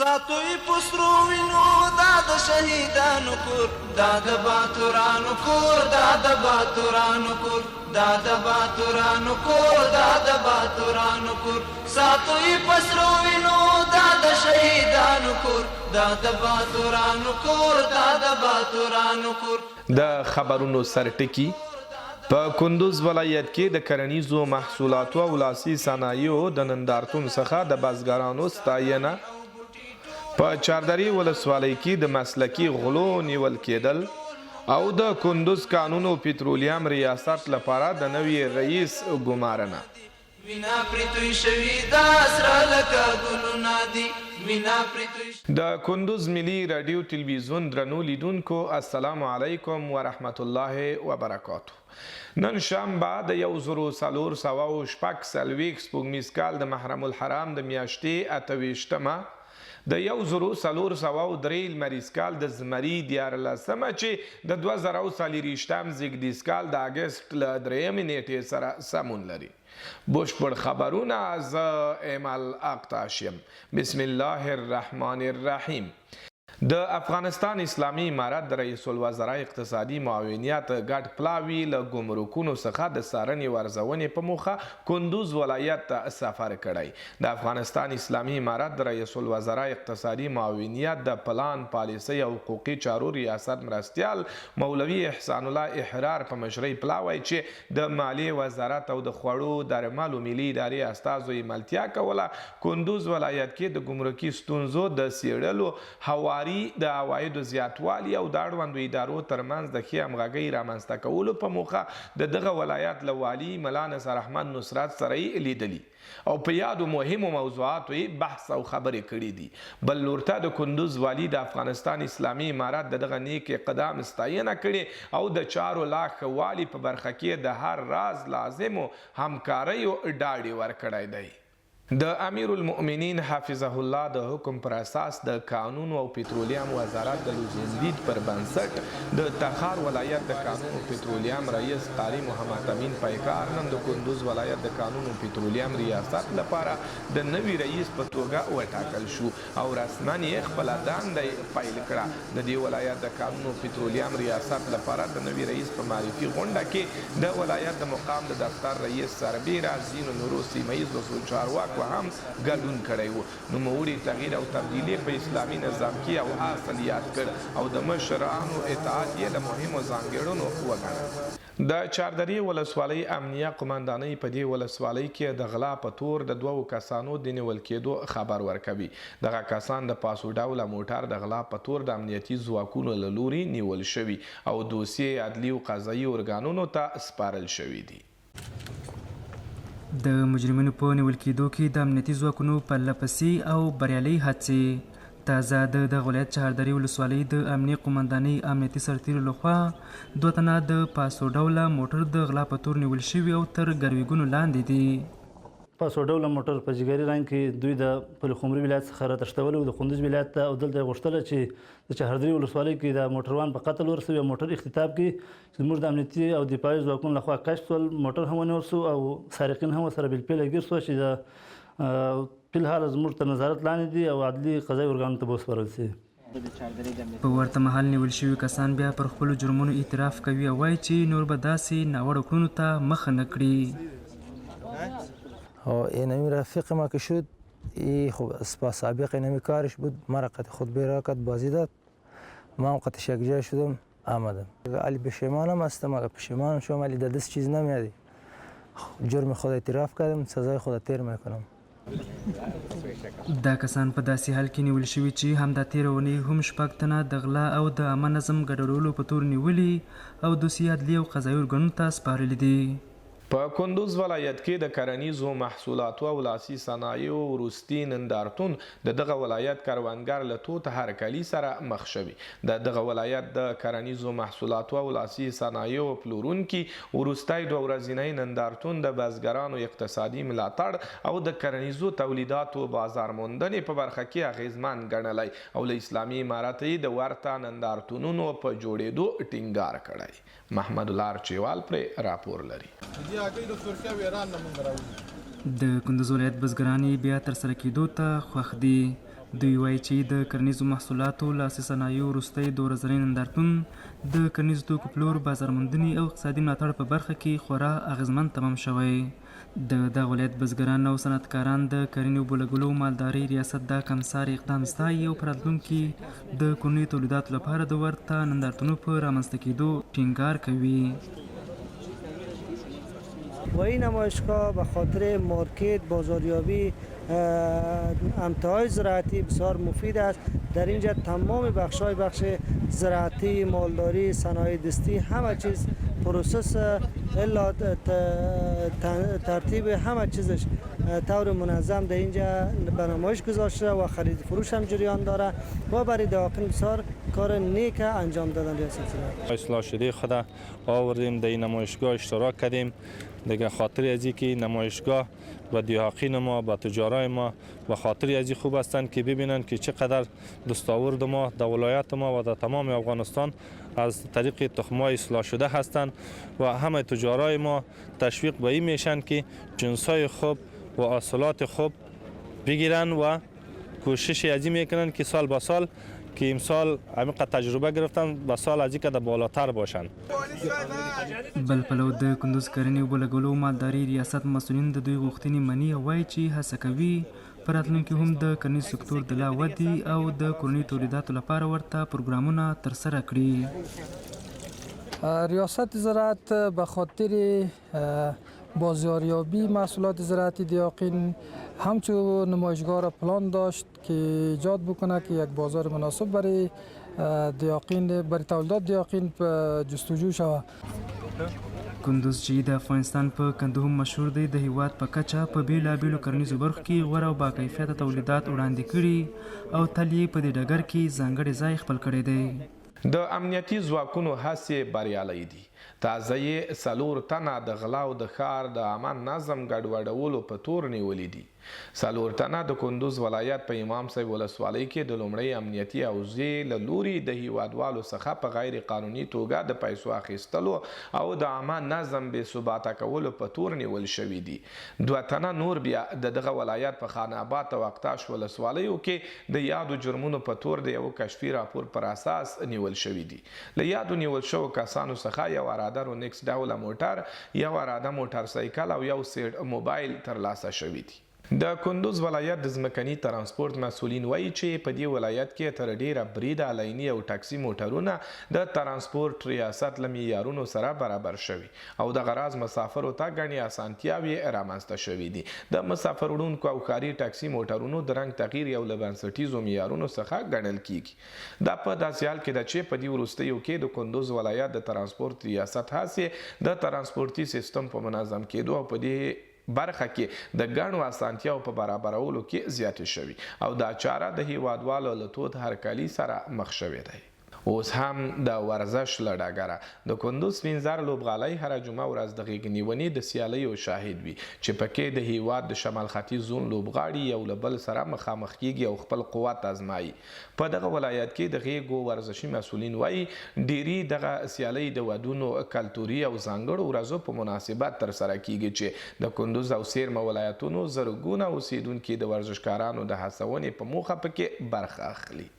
ساتو یې په سرو وینو دا د شهیدانو کور، دا د باتورانو کور، دا د باتورانو کور، دا د باتورانو کور، دا د باتورانو کور. ساتو یې په سرو وینو دا د شهیدانو کور، دا د باتورانو کور، دا د باتورانو کور. د خبرونو سرټکي په کندوز ولایت کې د کرنیزو محصولاتو او لاسي صنایعو د نندارتون څخه د بزګرانو ستاینه، په چاردرې ولسوالۍ کې د مسلکي غلو نیول کېدل او د کندوز کانونو پترولیم ریاست لپاره د نوي رئیس ګمارنه. وینا پرې توی شوي دا سره لکه ګلونه دي وینا پرې توی. د کندوز ملي راډیو تلویزیون درنو لیدونکو السلام علیکم ورحمت الله وبرکاته. نن شنبه د 1446 سپوږمیز کال د محرم الحرام د میاشتې 28 مه د 1403 لمریز کال د زمري 13مه چې د 2024 زیږدیز کال د اګست له درېیمې نېټې سره سمون لري. بشپړ خبرونه زه ایمل اقتاش یم. بسم الله الرحمن الرحیم. د افغانستان اسلامي امارت د رئیس الوزرا اقتصادي معاونیت ګډ پلاوي له ګمرکونو څخه د څارنې او ارزونې په موخه کندوز ولایت ته سفر کړی. د افغانستان اسلامي امارت د رئیس الوزرا اقتصادي معاونیت د پلان، پالیسۍ او حقوقي چارو ریاست مرستیال مولوي احسان الله احرار په مشرۍ پلاوی چې د مالیې وزارت او د خوړو درملو ملي ادارې استازو یې ملتیا کوله کندوز ولایت کې د ګمرکي ستونزو د څېړلو، هواري، د عوایدو زیاتوالي او د اړوندو ادارو ترمنځ د ښې همغږۍ رامنځته کولو په موخه د دغه ولایت له والي ملا نثار احمد نصرت سره یې لیدلي او په یادو مهمو موضوعاتو یې بحث او خبرې کړې دي. بل لورته د کندوز والي د افغانستان اسلامي امارت د دغه نیک اقدام ستاینه کړې او د چارو لا ښه والي په برخه کې یې د هر راز لازمو همکاریو ډاډ یې ورکړی دی. د امیرالمؤمنین حفظه الله د حکم پر اساس د کانونو او پترولیم وزارت د لزوملید پر بنسټ د تخار ولایت د کانونو پترولیم رییس قاري محمد امین پیکار نن د کندوز ولایت د کانونو پترولیم ریاست لپاره د نوي رییس په توګه وټاکل شو او رسماً یې خپله دنده یې پیل کړه. د دې ولایت د کانونو پترولیم ریاست لپاره د نوي رئیس په معرفي غونډه کې د ولایت د مقام د دفتر رئیس سربېره ځینو نورو سیمه ییزو چارواکو هم ګډون کړی و. نوموړي تغییر او تبدیلي په اسلامي نظام کې یو اصل یاد کړ او د مشرانو اطاعت یې له مهمو ځانګړنو وګڼل. د چاردرې ولسوالۍ امنیه قوماندانۍ په دې ولسوالۍ کې د غلا په تور د دوو کسانو د نیول کېدو خبر ورکوي. دغه کسان د پاسو ډوله موټر د غلا په تور د امنیتي ځواکونو له لوري نیول شوي او دوسیې یې عدلي او قضايي ارګانونو ته سپارل شوې دي. د مجرمینو په نیول کېدو کې د امنیتي ځواکونو پرلهپسې او بریالۍ هڅې تازه د دغه ولایت چهاردرې ولسوالۍ د امنیې قومندانۍ امنیتي سرتیرو لخوا دوه تنه د پاسو ډوله موټر د غلا په تور نیول شوي او تر ګرویګونو لاندې دي. پاسو ډوله موټر په جګري رنګ کې دوی د پلخمري ولایت څخه راتښتولی و د کندوز ولایت ته او دلته یې غوښتله چې د چهاردرې ولسوالۍ کې د موټروان په قتل ورسوي او موټر اختطاف کړي چې زموږ د امنیتي او دفاعي ځواکونو لخوا کشف شول، موټر هم ونیول شو او سارقین هم ورسره بالفعله ګیر شول چې د فی الحال زموږ تر نظارت لاندې دي او عدلي قضايي ارګانونو ته به وسپارل شي. په ورته مهال نیول شوي کسان بیا پر خپلو جرمونو اعتراف کوي او وايي چې نور به داسې ناوړه کړنو ته مخه نه کړي. اینمی رفیق ما که شد ای خب با سابق اینمی کارش بود مرا قد خود بیرا کد بازی داد ما هم قد یک جای شدم آمدم علی پشیمانم هستم اگر پشیمانم شوم علی در دست چیز نمیادی جرم خود اعتراف کردم سزای خود تیر میکنم. دا کسان په داسې حال کې نیول شوي چې همدا تېره اونۍ هم شپږ تنه د غلا او د عامه نظم ګډوډولو په تور نیولي او دوسیې عدلي او قضايي ارګانونو ته سپارلي دي. په کندوز ولایت کې د کرنیزو محصولاتو او لاسي صنایعو وروستي نندارتون د دغه ولایت کروندګر له تود هرکلي سره مخ شوي. د دغه ولایت د کرنیزو محصولاتو او لاسي صنایعو پلورونکي وروستی دوه ورځینی نندارتون د بزګرانو اقتصادي ملاتړ او د کرنیزو تولیداتو بازار موندنې په برخه کې اغېزمن ګڼلی او له اسلامي امارته یې د ورته نندارتونونو په جوړېدو ټینګار کړی. محمد الله ارچیوال پرې راپور لري. د کندوز ولایت بزګران یې بیا ترسره کېدو ته خوښ دي. دوی وايي چې د کرنیزو محصولاتو لاسي صنایعو وروستی دوه ورځنی نندارتون د کرنیزو توکو پلور، بازار موندنې او اقتصادي ملاتړ په برخه کې خورا اغېزمن تمام شوی. د دغه ولایت بزګران او صنعتکاران د کرنې، اوبولګولو او مالدارۍ ریاست دا کمساري اقدام ستایي او په راتلونکي د کورنیو تولیداتو لپاره د ورته نندارتونو په رامنځته کېدو ټینګار کوي. و این نمایشگاه به خاطر مارکت، بازاریابی امتعای زراعتی بسیار مفید است. در اینجا تمام بخش‌های بخش زراعتی، مالداری، صنایع دستی، همه چیز پروسس الا ترتیب همه چیزش طور منظم در اینجا به نمایش گذاشته و خرید فروش هم جریان داره و برای دهاقین بسیار کار نیک انجام دادن ریاست زراعت. اصلاح شده خود آوردیم در این نمایشگاه اشتراک کردیم. دیگه خاطر از که نمایشگاه و دهاقین ما با تجارای ما و خاطر از خوب هستند که ببینند که چقدر دستاورد ما در ولایت ما و در تمام افغانستان از طریق تخمای اصلاح شده هستند و همه تجارای ما تشویق به این میشن که جنسای خوب و حاصلات خوب بگیرن و کوشش از این میکنن که سال به سال که امسال عمیق تجربه گرفتن و سال از این که بالاتر باشند. بل پلو د کندوز کرنې، اوبولګولو او مالدارۍ ریاست مسؤلین د دوی غوښتنې مني او وايي چې هڅه کوي په راتلونکي هم د کرنیز سکتور د لا ودې او د کورنیو تولیداتو لپاره ورته پروګرامونه ترسره کړي. ریاست زراعت به خاطر بازاریابی محصولات زراعتی دهاقین همچون نمایشگاه را پلان داشت که ایجاد بکنه که یک بازار مناسب برای دهاقین، برای تولیدات دهاقین جستجو شود. کندوز چې د افغانستان په کندو هم مشهور دی، د هیواد په کچه په بېلابېلو کرنیزو برخو کې غوره او باکیفیته تولیدات وړاندې کړي او تل یې په دې ډګر کې ځانګړی ځای خپل کړی دی. د امنیتي ځواکونو هڅې بریالۍ دي. تازه یې 4 تنه د غلا او د ښار د عامه نظم ګډوډولو په تور نیولي دي. 4 تنه د کندوز ولایت په امام صاحب ولسوالۍ کې د لومړۍ امنیتي حوزې له لوري د هیوادوالو څخه په غیر قانوني توګه د پیسو اخیستلو او د عامه نظم بې ثباته کولو په تور نیول شوي دي. 2 تنه نور بیا د دغه ولایت په خان آباد او اقتاش ولسوالیو کې د یادو جرمونو په تور د یو کشفي راپور پر اساس نیول شوي دي. له یادو نیول شوو کسانو څخه یو عراده رونکس ډوله موټر، یو عراده موټر سایکل او یو سیټ موبایل ترلاسه شوي دي. د کندوز ولایت د ځمکني ترانسپورت مسؤلین وایي چې په دې ولایت کې تر ډېره بریده لیني او ټکسي موټرونه د ترانسپورت ریاست له معیارونو سره برابر شوي او دغه راز مسافرو ته ګڼې اسانتیاوې رامنځته شوي دي. د مسافر وړونکو او ښاري ټکسي موټرونو د رنګ تغییر یو له بنسټیزو معیارونو څخه ګڼل کیږي. دا په داسې حال کې ده چې په دې وروستیو کې د کندوز ولایت د ترانسپورت ریاست هڅې د ترانسپورتي سیستم په منظم کېدو او په دې برخه کې د ګڼو اسانتیاو په برابرولو کې زیاتې شوي او دا چاره د هیوادوالو له تود هرکلي سره مخ شوې دی. اوس هم د ورزش له ډګره د کندوز سپینزر لوبغالی هره جمعه ورځ د غېږ نیونې د سیالیو شاهد وي چې پکې د هیواد د شمال ختیځ زون لوبغاړي یو له بل سره مخامخ کیږي او خپل قوت ازمایي. په دغه ولایت کې د غېږو ورزشي مسؤلین وایي ډېری دغه سیالۍ د ودونو، کلتوري او ځانګړو ورځو په مناسبت ترسره کیږي چې د کندوز او څېرمه ولایتونو زرګونه اوسېدونکي د ورزشکارانو د هڅونې په موخه پکې برخه اخلي.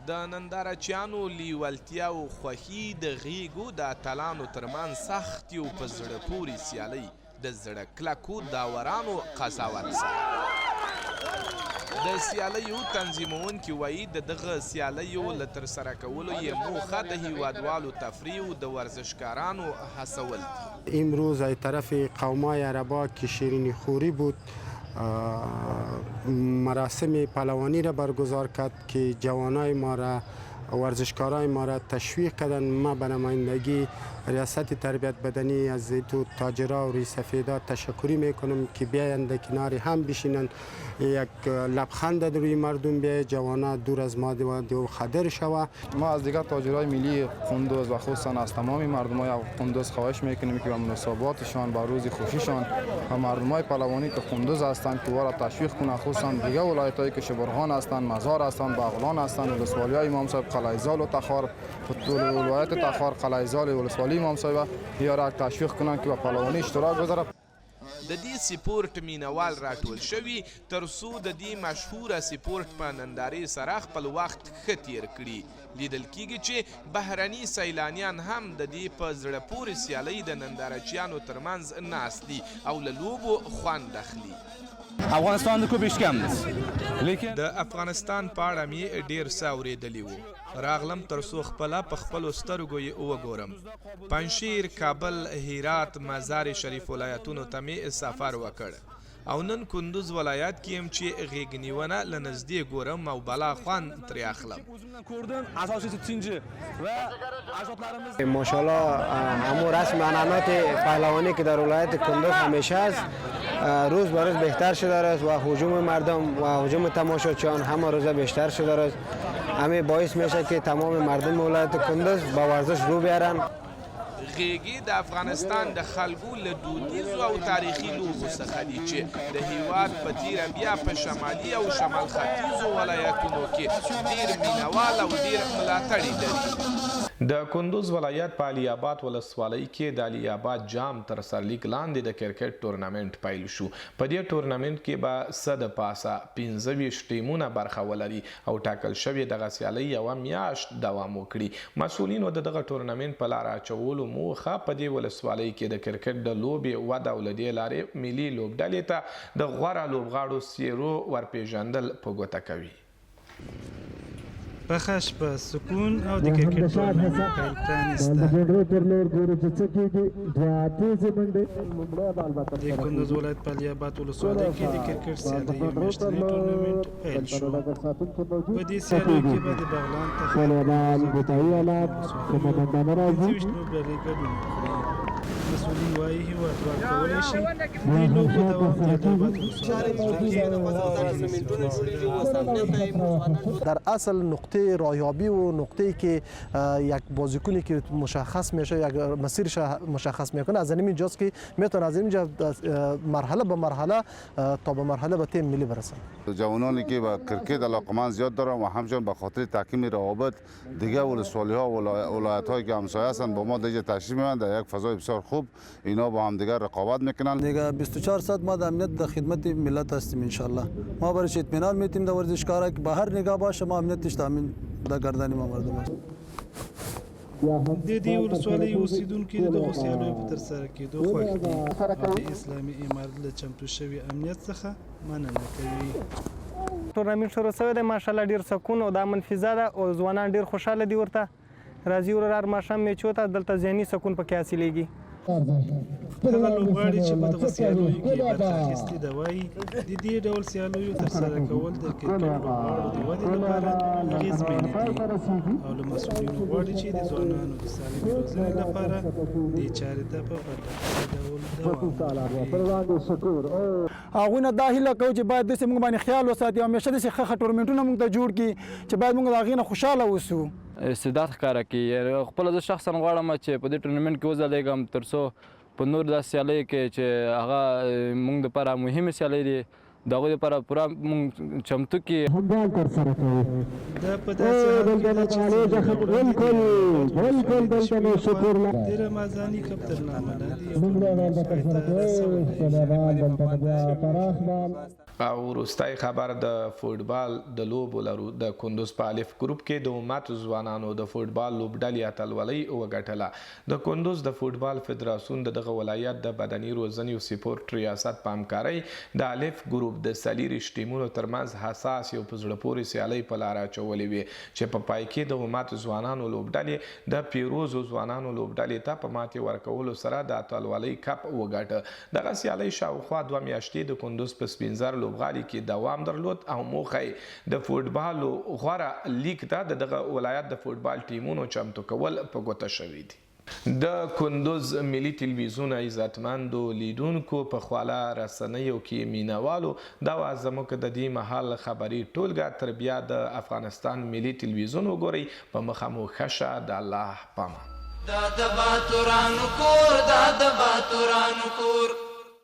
د نندارچیانو لیوالتیا او خوښي د غېږو د اتلانو ترمنځ سختې او په زړه پورې سیالۍ د زړه کلکو داورانو قضاوت سره. د سیالیو تنظیموونکي وایي د دغه سیالیو له ترسره کولو یې موخه د هیوادوالو تفریح او د ورزشکارانو هڅول دي. امروز از طرف قومای عربا که شیرینی خوری بود مراسم پهلوانی را برگزار کرد که جوانای ما را، ورزشکارای ما را تشویق کردن. ما به نمایندگی ریاست تربیت بدنی از تو تاجرا و ریسفیدا تشکری میکنم که بیایند کنار هم بشینن، یک لبخند در روی مردم بیای، جوانا دور از ماده و خدر شوه. ما از دیگر تاجرای ملی قندوز و خصوصا از تمام مردمای قندوز خواهش میکنیم که به مناسباتشان، به روز خوشیشان و مردمای پهلوانی که قندوز هستند که را تشویق کنند، خصوصا دیگر ولایت‌هایی که شبرغان هستند، مزار هستند، بغلان هستند، ولسوالی‌های امام صاحب، قلعه‌زال و تخار، ولایت تخار، قلعه‌زال، ولسوالی امام صاحب یا را تشویق کنند که به پهلوانی اشتراک بگذارند. د دې سپورټ مینه وال راټول شوي تر څو د دې مشهوره سپورټ په نندارې سره خپل وخت ښه تېر کړي. لیدل کېږي چې بهرني سیلانیان هم د دې په زړه پورې سیالۍ د ننداره چیانو تر منځ ناست دي او له لوبو خوند اخلي. افغانستان کوپ eshitganmiz. Lekin د افغانستان په اړه مې ډېر څه اورېدلي وو. راغلم تر څو خپله په خپلو سترګو یې وګورم. پنجشیر، کابل، هرات، مزار شریف ولایتونو ته مې سفر وکړ او نن کندوز ولایت کې یم چې غېږنیونه له نږدې ګورم او بلا خوند ترې اخلم. ماشاءالله همو رسم عنعنات پهلوانی که در ولایت کندوز همیشه است روز به روز بهتر شده است و هجوم مردم و هجوم تماشاچیان همه روزه بیشتر شده است. همه باعث میشه که تمام مردم ولایت کندوز با ورزش رو بیارن. غېږې د افغانستان د خلکو له دودیزو او تاریخي لوبو څخه دي چې د هېواد په تېره بیا په شمالي او شمال ختیځو ولایتونو کې ډېر مینهوال او ډېر ملاتړي لري. د کندوز ولایت په علي اباد ولسوالۍ کې د علي اباد جام تر سرلیک لاندې د کرکټ ټورنمنټ پیل شو. په دې ټورنمنټ کې به څه د پاسه 25 ټیمونه برخه ولري او ټاکل شوې دغه سیالۍ یوه میاشت دوام وکړي. مسؤلینو د دغه ټورنمنټ په لاره اچولو موخه په دې ولسوالۍ کې د کرکټ د لوبې وده او له دې لارې ملي لوبډلې ته د غوره لوبغاړو څېرو ورپېژندل په ګوته کوي. پخه شپه، سکون او د کرکټ ټورنمنټ پیل پرانیسته. د کندز ولایت په علي اباد ولسوالۍ کې د کرکټ سیالیو میاشتنی ټورنمنټ پیل شو. په دې سیالیو کې به د بغلان، تخار، کندز او د دې ولایتونو ولسوالیو 25 لوبډلې ګډون وکړي. مسؤلین وايي، هېوادوال کولی شي د دې لوبو دوام د علي اباد ولسوالۍ زړه کې د ذهني سکون سره وګوري. در اصل نقطه راهیابی و نقطه‌ای که یک بازیکنی که مشخص میشه یک مسیرش مشخص میکنه از اینجاست که میتونه از اینجا مرحله به مرحله تا به مرحله به تیم ملی برسه. جوانانی که به کرکت علاقمند زیاد دارن و همچنین به خاطر تحکیم روابط دیگه ولسوالی ها و ولایت هایی که همسایه هستند با ما دیگه تشریف میبرند در یک فضای بسیار خوب اینا با هم دیگر رقابت میکنن. دیگه 24 ساعت ما در امنیت در خدمت ملت هستیم انشالله. ما برش اطمینان میتیم در ورزشکارا که به هر نگاه باشه ما امنیتش تامین در گردن ما مردم است. د دې ولسوالۍ اوسېدونکي د دغو سیالیو په ترسره کېدو خوښ دي او د اسلامي امارت له چمتو شوي امنیت څخه مننه کوي. ټورنمنټ شروع شوی دی، ماشاءالله ډېر سکون او د امن فضا ده او ځوانان ډېر خوشحاله دي، ورته راځي ورور هر ماښام میچو ته، دلته ذهني سکون پکې حاصلېږي. هغه لوبغاړي چې په دغو سیالیو کې یې برخه اخیستې ده وايي، د دې ډول سیالیو ترسره کول د کرکټ لوبغاړو د ودې لپاره اغېزمنې دي او له مسؤلینو غواړي چې د ځوانانو د سالمې روزنې لپاره دې چارې ته په پرلهپسې ډول دوام ورکړي. هغوی نه دا هیله کوو چې باید داسې موږ باندې خیال وساتي او همیشه داسې ښه ښه ټورنمنټونه موږ ته جوړ کړي چې باید موږ د هغې نه خوشحاله اوسو. استعداد ښکاره کړي. خپله زه شخصا غواړم چې په دې ټورنمنټ کې وځلېږم تر څو په نور داسې سیالیو کې چې هغه موږ دپاره مهمې سیالۍ دي د هغوی لپاره پوره موږ چمتو کړي. دا په داسې حال کې ده چې څه موده وړاندې د علي اباد ولسوالۍ د شپې لخوا د رمضاني کپ تر نامه لاندې یو ټورنمنټ پای ته رسولی و. او وروستی خبر د فوټبال د لوبو لرو. د کندوز په الف ګروپ کې د امت ځوانانو د فوټبال لوبډلې اتلولۍ وګټله. د کندوز د فوټبال فدراسیون د دغه ولایت د بدني روزنې او سپورټ ریاست په همکارۍ د الف ګروپ د 24 ټیمونو ترمنځ حساسې او په زړه پورې سیالۍ په لاره اچولې وې چې په پای کې د امت ځوانانو لوبډلې د پیروزو ځوانانو لوبډلې ته په ماتې ورکولو سره د اتلولۍ کپ وګاټه. دغه سیالۍ شاوخوا 2 میاشتې د کندوز په سپینزر لوبغالي کې دوام درلود او موخه یې د فوټبال غوره لیګ ته د دغه ولایت د فوټبال ټیمونو چمتو کول په ګوته شوي دي. د کندوز ملي تلویزیون عزتمندو لیدونکو، په خواله رسنیو کې مینوالو، دا وه زموږ د دې مهال خبري ټولګه. تر بیا د افغانستان ملي تلویزیون وګورئ. په مخه مو ښه شه، د الله پامان. دا د باتورانو کور، دا د باتورانو کور.